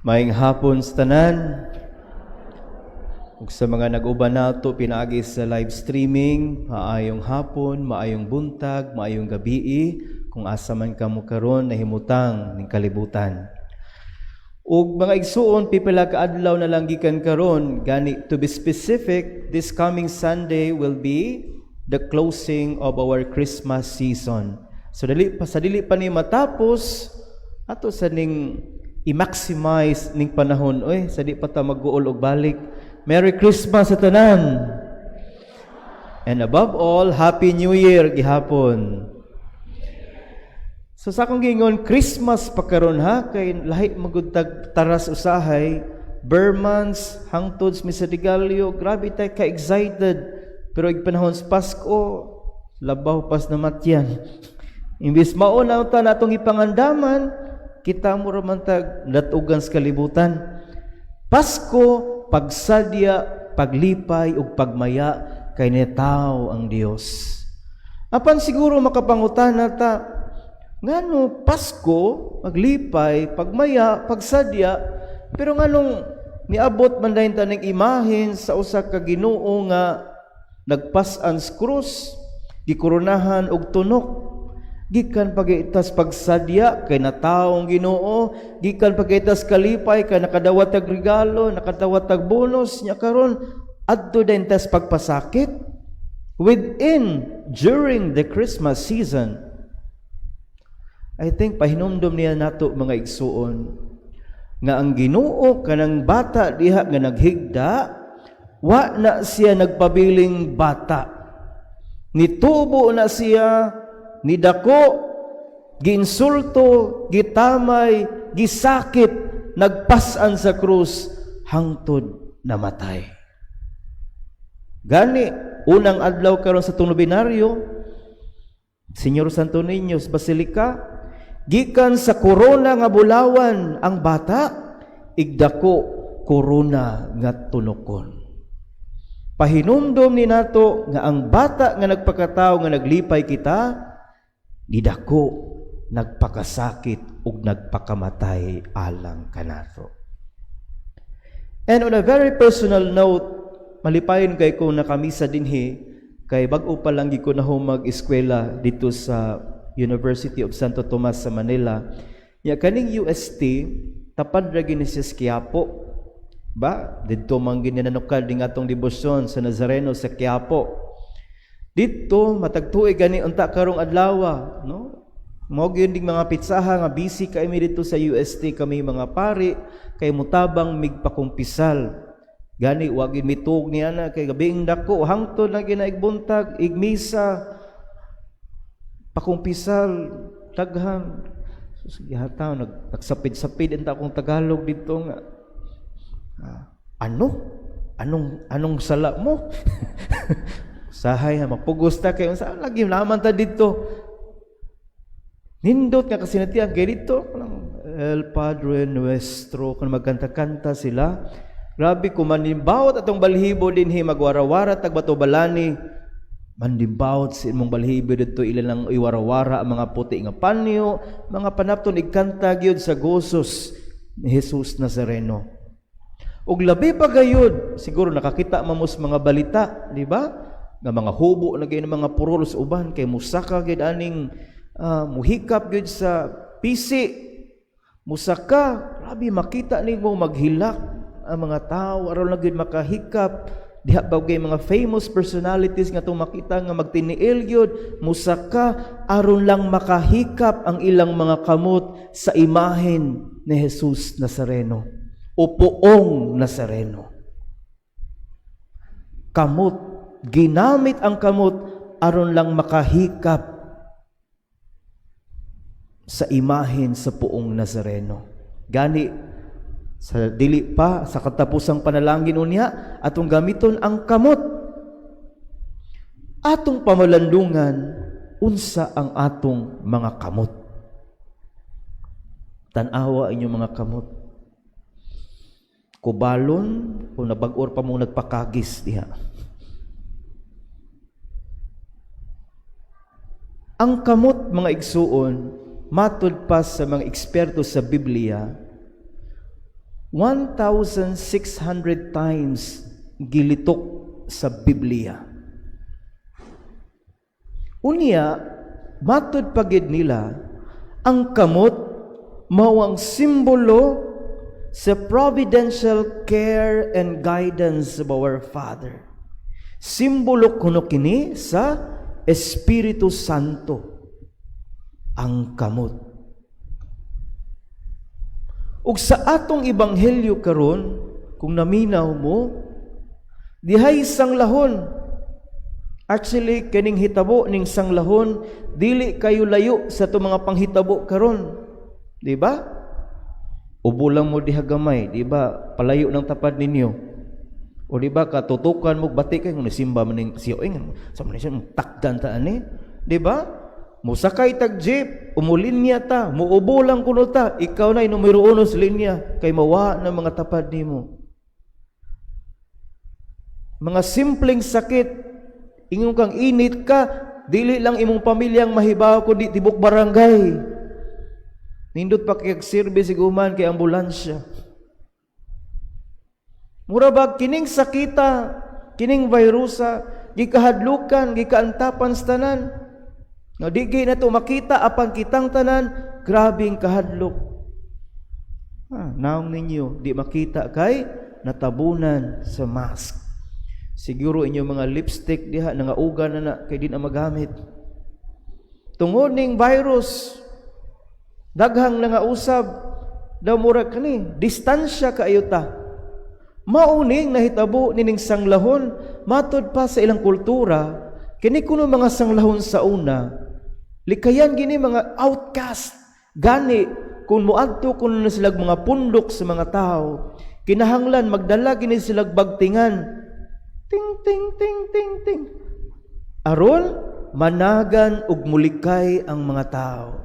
Maayong hapon sa tanan. Ug sa mga nag-uban nato pinaagi sa live streaming, maayong hapon, maayong buntag, maayong gabii, kung asa man kamo karon nahimutang ning kalibutan. Ug mga igsuon, pipila ka adlaw na lang gikan karon, gani to be specific, this coming Sunday will be the closing of our Christmas season. So dali pa sa dili pa ni matapos, ato sa ning i-maximize ning panahon, oy, sa di pa ta mag-guol og balik. Merry Christmas sa tanan. And above all, Happy New Year gihapon. So sa akong giingon, Christmas pa karon ha, kay lahi magud tag taras usahay, ber months, hangtod sa Misa de Gallo, grabe tay ka-excited. Pero ig panahon sa Pasko, labaw pas namatyan. Imbis mao na ta natong ipangandaman, kita mo ra man tag datugan sa kalibutan. Pasko, pagsadya, paglipay ug pagmaya kay nitaw ang Dios. Apan siguro makapangutana ta, ngano Pasko, maglipay, pagmaya, pagsadya, pero nganong niabot man dayon ta ning imahen sa usa ka Ginoo nga nagpas-an sa krus, gikoronahan og tunok, gikan pag-itas pagsadya kay nataw ang Ginoo, gikan pag-itas kalipay kay nakadawat tag regalo, nakadawat tag bonus nya, karon adto din tas pagpasakit within during the Christmas season? I think pahinumdom niya nato, mga igsuon, nga ang Ginoo kanang bata diha nga naghigda, wa na siya nagpabiling bata. Nitubo na siya, nidako, giinsulto, gitamay, gisakit, nagpasan sa krus hangtod namatay. Gani unang adlaw karon sa atong nobinaryo, Señor Santo Niño sa Basilica, gikan sa korona nga bulawan ang bata, igdako korona nga tunokon. Pahinumdom ni nato nga ang bata nga nagpakatao nga naglipay kita, nidako, nagpakasakit ug nagpakamatay alang kanato. And on a very personal note, malipayon kay ko nakamisa dinhi kay bag-o pa lang gid ko na mag-eskwela dito sa University of Santo Tomas sa Manila. Ya kaning UST tapad ra gini siya sa Quiapo. Ba, didto man ginanukad ding atong debosyon sa Nazareno sa Quiapo. Dito matag tuig gani unta karong adlaw, no? Mao gyud ding mga pitsaha nga busy kay mi dito sa UST, kami mga pari, kay mutabang migpakumpisal. Gani wa gid mitug niya na kay gabing dako hangtod na ginaigbuntag igmisa, pakumpisal, daghan. So, sige hataw, nagsapid-sapid enta akong Tagalog dito nga ano anong anong sala mo? Sahay ha, mapugos ta kay unsa lagi naman ta dito. Nindot nga kasinatian kay dito El Padre Nuestro kung magkanta-kanta sila. Grabe kung manimbawot atong balhibo dinhi, magwarawara tag bato balani, mandimbawot sa imong balhibo didto, ilan lang iwarawara ang mga puti nga panyo, mga panapton, igkanta gyud sa gosos ni Jesus Nazareno. Ug labi pa gayud, siguro nakakita man mo sa mga balita, di ba? Nga mga hubo na gyud mga purol sa uban kay musaka gyud aning muhikap gyud sa pisi. Musaka, grabe makita nimo maghilak ang mga tao aron lang gyud makahikap. Diha ba gyud mga famous personalities nga itong makita nga magtiniil gyud, musaka aron lang makahikap ang ilang mga kamot sa imahen ni Jesus Nazareno o poong Nazareno. Kamot, ginamit ang kamot aron lang makahikap sa imahen sa poong Nazareno. Gani sa dili pa sa katapusang panalangin unya, atong gamiton ang kamot. Atong pamalandungan unsa ang atong mga kamot. Tan-awa inyong mga kamot. Kubalon o nabag-or pa mong nagpakagis diha. Ang kamot, mga igsuon, matud pa sa mga eksperto sa Biblia, 1,600 times gilitok sa Biblia. Unya, matud pa gyud nila, ang kamot mao ang simbolo sa providential care and guidance of our Father. Simbolo kuno kini sa Espiritu Santo, ang kamot. Ug sa atong ebanghelyo karon, kung naminaw mo, dihay sanglahon. Actually, kining hitabo ning sanglahon, dili kayo layo sa atong mga panghitabo karon. Di ba? Ubo lang mo diha gamay, di ba? Palayo ng tapad ninyo. O di ba katutukan mo bati kay kung nisimba man ning siya sa man siya takdan ta ani, di ba? Musakay tag jeep, umulinya ta, muubo lang kuno ta, ikaw na numero uno sa linya kay mawa ng mga tapad nimo. Mga simpleng sakit, ingon kang init ka, dili lang imong pamilyang mahibaw kundi tibok barangay. Nindot pa kay service iguman kay ambulansya. Mura ba kining sakita, kining virusa, gikahadlukan, gikaantapan sa tanan. Nga di na to makita apan kitang tanan, grabing kahadlok. Ah, naong ninyo, di makita kay natabunan sa mask. Siguro inyong mga lipstick diha nangauga na na kay di na magamit. Tungod ning virus, daghang nangausab, daw murag kani, distansya kaayo ta. Mauning nahitabo nining sanglahon, matod pa sa ilang kultura, kini kuno mga sanglahon sa una, likayan gini mga outcast. Gani kung moadto kuno na silag mga pundok sa mga tao, kinahanglan magdala gini silag bagtingan. Ting ting ting ting ting. Aron managan ug mulikay ang mga tao.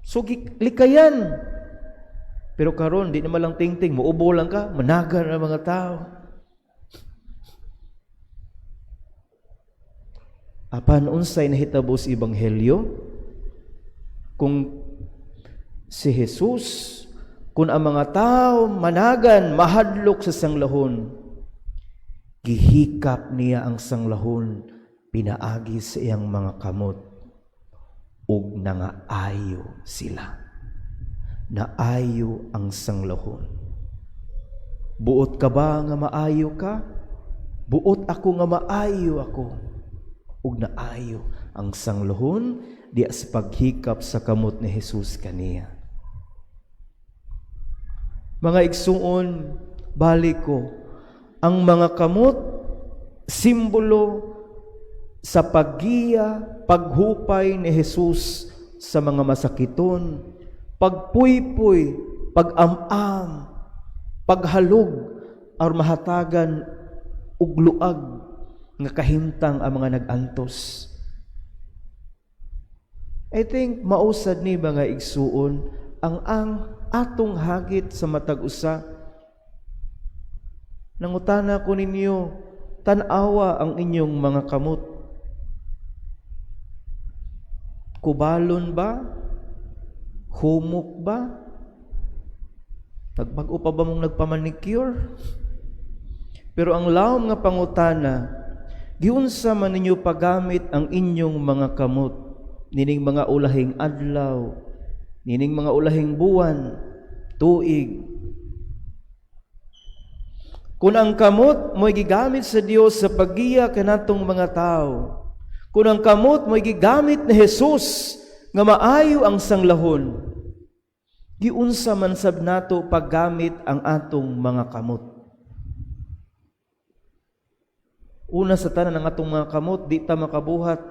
So likayan. Pero karon di naman lang ting-ting, muubo lang ka, managan ang mga tao. Apan unsay nahitabo sa ebanghelyo? Kung si Jesus, kung ang mga tao managan, mahadlok sa sanglahon, gihikap niya ang sanglahon pinaagi sa iyang mga kamot ug nangaayo sila. Naayo ang sanglahon. Buot ka ba nga maayo ka? Buot ako nga maayo ako. Ug naayo ang sanglahon diya sa paghikap sa kamot ni Jesus kaniya. Mga igsuon, balik ko, ang mga kamot simbolo sa paggiya, paghupay ni Jesus sa mga masakiton, pagpuypuy, pag-am-am, paghalog, aron mahatagan og luag nga kahimtang ang mga nag-antos. I think mausad ni, mga igsuon, ang atong hagit sa matag usa. Nangutana ko ninyo, tan-awa ang inyong mga kamot. Kubalon ba? Humok ba? Nagbag-o pa ba mong nagpamanicure? Pero ang lawom nga pangutana, giunsa man ninyo paggamit ang inyong mga kamot nining mga ulahing adlaw, nining mga ulahing buwan, tuig? Kung ang kamot mo'y gigamit sa Dios sa paggiya kanatong mga tao, kung ang kamot mo'y gigamit ni Jesus nga maayo ang sanglahon, giunsa man sab nato paggamit ang atong mga kamot? Una sa tanan, ang atong mga kamot di ta makabuhat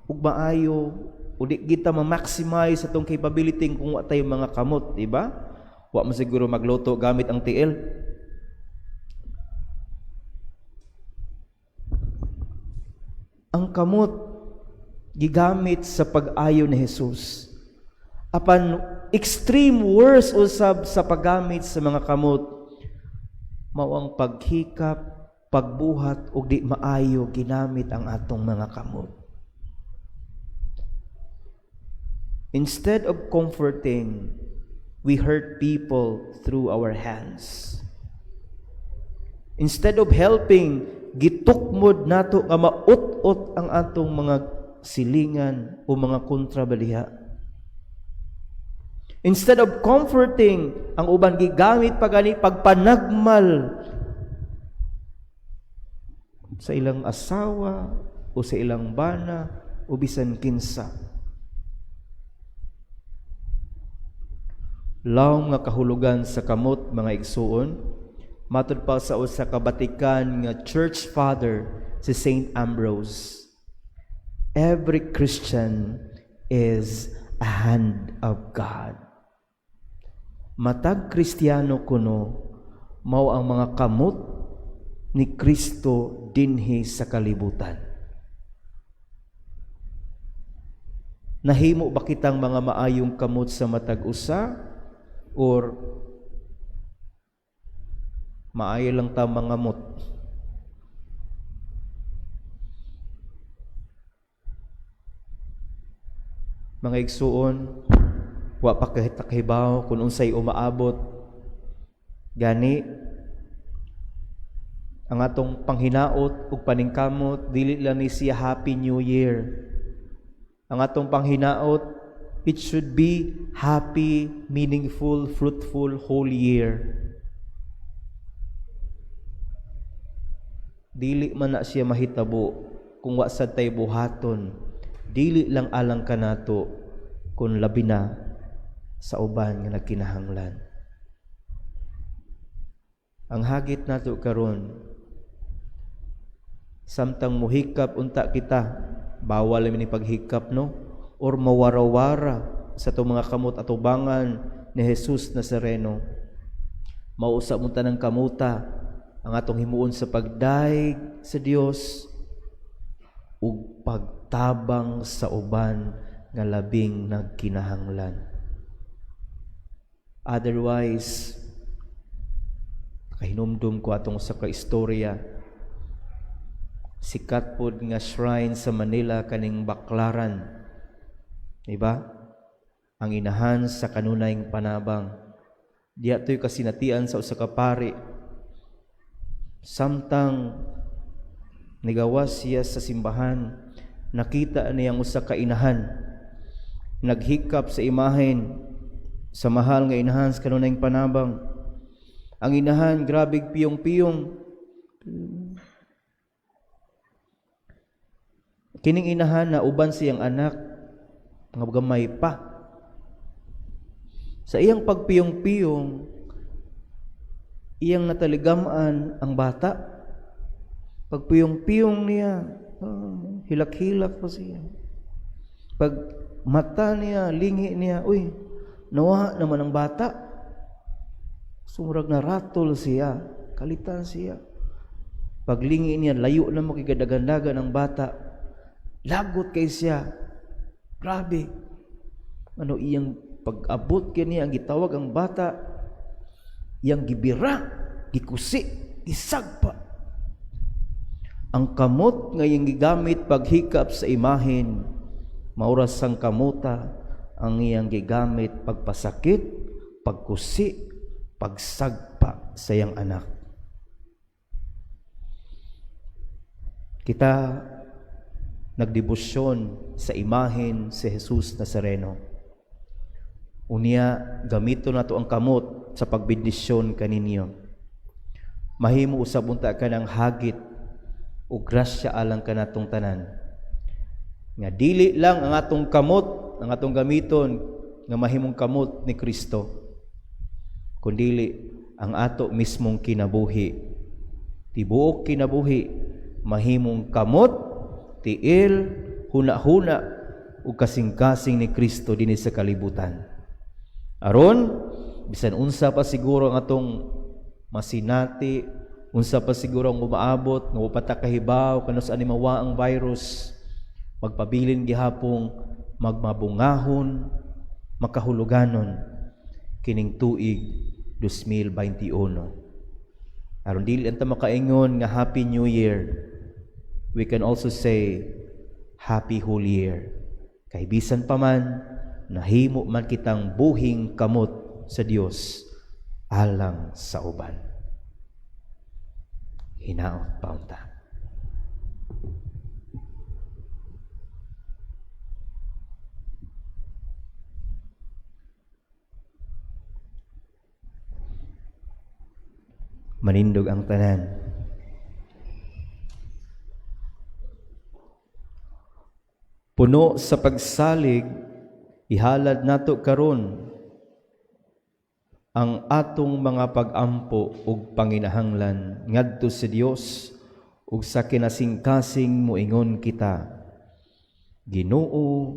ug maayo o di kita ma-maximize atong capability kung wa tay mga kamot, di ba? Wa man siguro magluto gamit ang tiil. Ang kamot gigamit sa pag-ayo ni Jesus. Apan extreme worst usab sa paggamit sa mga kamot mao ang paghikap, pagbuhat og di maayo ginamit ang atong mga kamot. Instead of comforting, We hurt people through our hands. Instead of helping, gitukmod nato nga maut-ot ang atong mga silingan o mga kontrabaliha. Instead of comforting, ang uban gigamit pa gani pagpanagmal sa ilang asawa o sa ilang bana o bisan kinsa. Lawom nga kahulugan sa kamot, mga igsuon, matud pa sa usa ka batikan nga church father, si Saint Ambrose. Every Christian is a hand of God. Matag Kristiyano kuno mao ang mga kamot ni Kristo dinhi sa kalibutan. Nahimo ba kitang mga maayong kamot sa matag usa or maayo lang ta mangamot? Mga igsuon, wa pa kita kahibaw kung unsay umaabot. Gani ang atong panghinaot ug paningkamot, dili lang ni siya Happy New Year. Ang atong panghinaot, it should be happy, meaningful, fruitful whole year. Dili man na siya mahitabo kung wa sad tay buhaton. Dili lang alang kanato kun labi na sa uban nga nagkinahanglan. Ang hagit nato karon, samtang muhikap unta kita, bawal ni paghikap, no, or mawarawara sa atong mga kamot atubangan ni Jesus Nazareno. Mausa mo tanang kamuta ang atong himuon sa pagdaig sa Dios ug pagtabang sa uban nga labing nagkinahanglan. Otherwise, kahinumdum ko atong sa ka-istorya, sikat pod nga shrine sa Manila kaning Baklaran. Diba? Ang inahan sa kanunayng panabang. Diya to'y kasinatian sa usa ka pari. Samtang nigawas siya sa simbahan, nakita niya ang usa ka inahan naghikap sa imahen sa mahal nga inahan sa kanunayng panabang. Ang inahan, grabeg piyong-piyong. Kining inahan na uban siyang anak nga gamay pa. Sa iyang pagpiyong-piyong, iyang nataligam-an ang bata. Pagpiyong-piyong niya, hilak-hilak pa siya. Pag mata niya, lingi niya, uy, nawa naman ang bata. Sumurag na ratol siya, kalitan siya. Paglingi niya, layo na mo kigadagandagan ang bata. Lagot kay siya. Grabe. Ano iyang pag-abot kini ang gitawag ang bata, iyang gibira, gikusi, gisagpa. Ang kamot nga iyang gigamit paghikap sa imahen, mauras ang kamuta ang iyang gigamit pagpasakit, pagkusi, pagsagpa sa iyang anak. Kita nagdebosyon sa imahen si Jesus Nazareno. Unya, gamito nato ang kamot sa pagbendisyon kaninyo. Mahimo usab unta ka ng hagit o grasya alang kanatong tanan. Nga dili lang ang atong kamot, ang atong gamiton nga mahimong kamot ni Kristo, kundili ang ato mismong kinabuhi. Tibuok kinabuhi mahimong kamot, tiil, huna-huna ug kasing-kasing ni Kristo dinhi sa kalibutan. Aron bisan unsa pa siguro ang atong masinati, unsa pa siguro ang umaabot nga wa pa kahibaw kanus ani mawa ang virus, magpabilin gihapong magmabungahon, makahuluganon kining tuig 2021. Aron dili anta makaingon nga Happy New Year, we can also say Happy Holy Year. Kay bisan pa man, nahimo man kitang buhing kamot sa Dios alang sa uban. Hinaot pa unta. Manindog ang tanan. Puno sa pagsalig, ihalad nato karon ang atong mga pag-ampo ug panginahanglan ngadto sa Dios ug sa kinasingkasing moingon kita, Ginoo.